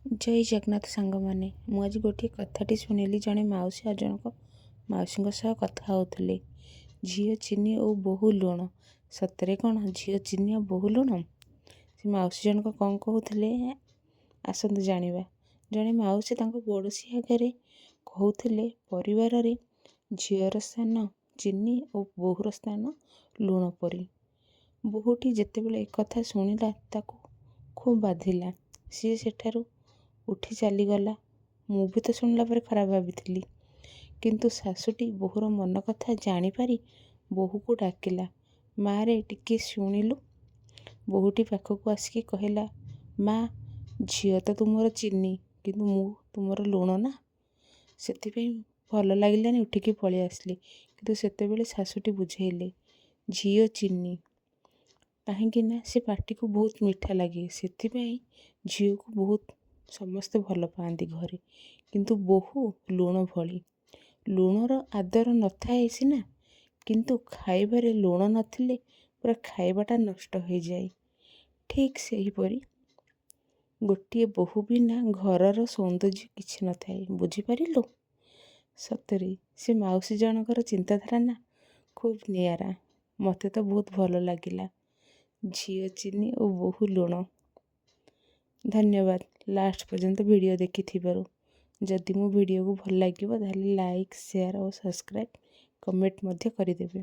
ଜୟ ଜଗନ୍ନାଥ ସାଙ୍ଗମାନେ, ମୁଁ ଆଜି ଗୋଟିଏ କଥାଟି ଶୁଣିଲି। ଜଣେ ମାଉସୀ ଆଉ ଜଣକ ମାଉସୀଙ୍କ ସହ କଥା ହେଉଥିଲେ। ଝିଅ ଚିନି ଓ ବୋହୂ ଲୁଣ। ସତରେ କ'ଣ ଝିଅ ଚିନି ଆଉ ବୋହୂ ଲୁଣ? ସେ ମାଉସୀ ଜଣକ କ'ଣ କହୁଥିଲେ, ଆସନ୍ତୁ ଜାଣିବା। ଜଣେ ମାଉସୀ ତାଙ୍କ ପଡ଼ୋଶୀ ଆଗରେ କହୁଥିଲେ, ପରିବାରରେ ଝିଅର ସ୍ଥାନ ଚିନି ଓ ବୋହୂର ସ୍ଥାନ ଲୁଣ ପରି। ବୋହୂଟି ଯେତେବେଳେ ଏକଥା ଶୁଣିଲା, ତାକୁ ଖୁବ୍ ବାଧିଲା। ସିଏ ସେଠାରୁ ଉଠି ଚାଲିଗଲା। ମୁଁ ବି ତ ଶୁଣିଲା ପରେ ଖରାପ ଭାବିଥିଲି। କିନ୍ତୁ ଶାଶୁଟି ବୋହୂର ମନ କଥା ଜାଣିପାରି ବୋହୂକୁ ଡାକିଲା, ମାରେ, ଟିକିଏ ଶୁଣିଲୁ। ବୋହୂଟି ପାଖକୁ ଆସିକି କହିଲା, ମା, ଝିଅ ତ ତୁମର ଚିନି, କିନ୍ତୁ ମୁଁ ତୁମର ଲୁଣ ନା, ସେଥିପାଇଁ ଭଲ ଲାଗିଲାନି, ଉଠିକି ପଳେଇ ଆସିଲି। କିନ୍ତୁ ସେତେବେଳେ ଶାଶୁଟି ବୁଝେଇଲେ, ଝିଅ ଚିନି କାହିଁକି ନା ସେ ପାଟିକୁ ବହୁତ ମିଠା ଲାଗେ, ସେଥିପାଇଁ ଝିଅକୁ ବହୁତ ସମସ୍ତେ ଭଲ ପାଆନ୍ତି ଘରେ। କିନ୍ତୁ ବୋହୂ ଲୁଣ ଭଳି। ଲୁଣର ଆଦର ନଥାଏ ସିନା, କିନ୍ତୁ ଖାଇବାରେ ଲୁଣ ନଥିଲେ ପୁରା ଖାଇବାଟା ନଷ୍ଟ ହୋଇଯାଏ। ଠିକ୍ ସେହିପରି ଗୋଟିଏ ବୋହୂ ବିନା ଘରର ସୌନ୍ଦର୍ଯ୍ୟ କିଛି ନଥାଏ। ବୁଝିପାରିଲୁ? ସତରେ ସେ ମାଉସୀ ଜଣଙ୍କର ଚିନ୍ତାଧାରା ନା ଖୁବ୍ ନିଆରା। ମୋତେ ତ ବହୁତ ଭଲ ଲାଗିଲା। ଝିଅ ଚିନି ଓ ବୋହୂ ଲୁଣ। ଧନ୍ୟବାଦ ଲାଷ୍ଟ ପର୍ଯ୍ୟନ୍ତ ଭିଡ଼ିଓ ଦେଖିଥିବାରୁ। ଯଦି ମୋ ଭିଡ଼ିଓକୁ ଭଲ ଲାଗିବ, ତାହେଲେ ଲାଇକ୍, ସେୟାର ଓ ସବସ୍କ୍ରାଇବ୍, କମେଣ୍ଟ ମଧ୍ୟ କରିଦେବେ।